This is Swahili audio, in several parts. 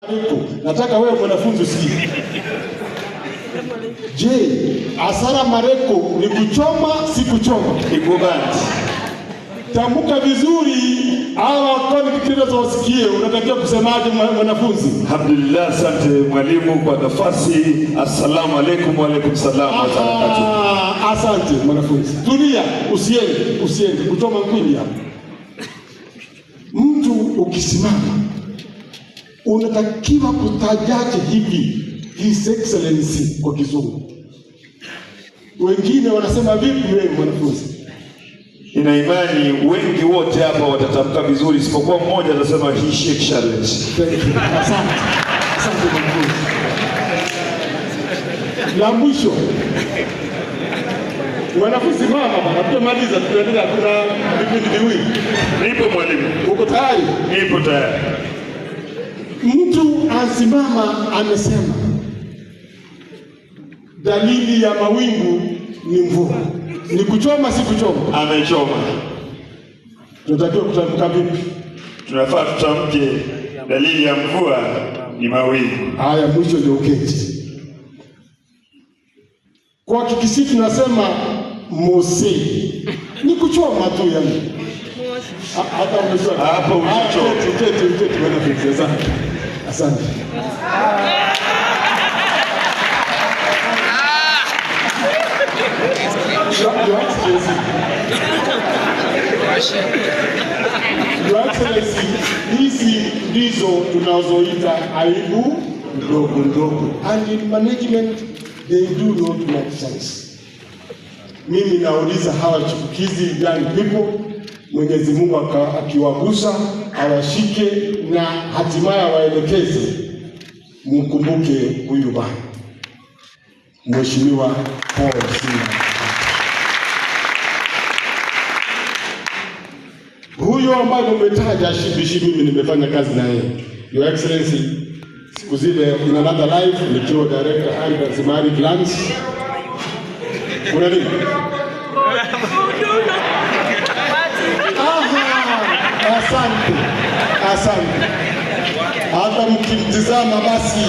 Alaikum. Nataka wewe mwanafunzi usikie. Je, asalamu alaikum ni kuchoma si kuchoma? Ikubali. Tamka vizuri, hawa content creators wasikie. Unatakiwa kusemaje, mwanafunzi? Alhamdulillah, asante mwalimu kwa nafasi. Assalamu alaikum. Wa alaikum salam wa barakatuh. Ah, asante mwanafunzi. Tulia, usiende, usiende kuchoma kwini hapa. Mtu ukisimama unatakiwa kutajaje hivi His Excellency kwa Kizungu? Wengine wanasema vipi wewe mwanafunzi? Nina imani wengi wote hapa watatamka vizuri, isipokuwa mmoja atasema His Excellency. Thank you. Asante. Asante mwanafunzi. La mwisho. Mwanafunzi, mama bana, tutamaliza, tunaendelea, kuna vipindi viwili. Nipo mwalimu. Uko tayari? Nipo tayari. Mtu asimama amesema dalili ya mawingu ni mvua. Ni kuchoma si kuchoma? Amechoma. Tunatakiwa kutamka vipi? Tunafaa tutamke dalili ya mvua ni mawingu. Haya, mwisho ndio uketi. Kwa Kikisii tunasema mose, ni kuchoma tu yani. Hata umejua Hapo umechoma. Haya, keti, keti, keti, mwanafunzi. Asante, asante. Your Excellency, Your Excellency, hizi ndizo tunazoita aibu ndogo ndogo, and in management they do not make sense. Mimi nauliza hawa chipukizi young people, Mwenyezi Mungu akiwagusa awashike na hatimaye awaelekeze, mkumbuke huyu bwana Mheshimiwa Paul Simba. Huyo ambaye umetaja Shibishi, mimi nimefanya kazi na yeye. Your Excellency, siku zile in another life nikiwa director Ardhi Rasilimali Lands. Kuna nini? Aha, asante, asante. Hata mkimtizama basi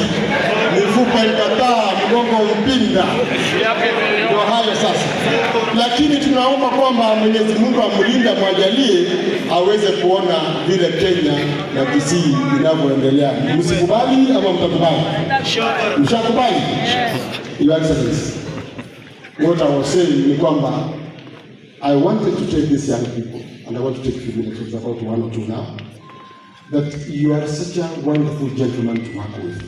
mifupa ikataa, mgongo mpinda. Ndio hayo sasa, lakini tunaomba kwamba Mwenyezi Mungu amlinde, amwajalie aweze kuona vile Kenya na Kisii inavyoendelea. Msikubali ama mtakubali? Mshakubali? Your Excellency, what I was saying ni kwamba I wanted to take these young people and I want to take a few minutes, it's about 1 or 2 now, that you are such a wonderful gentleman to work with.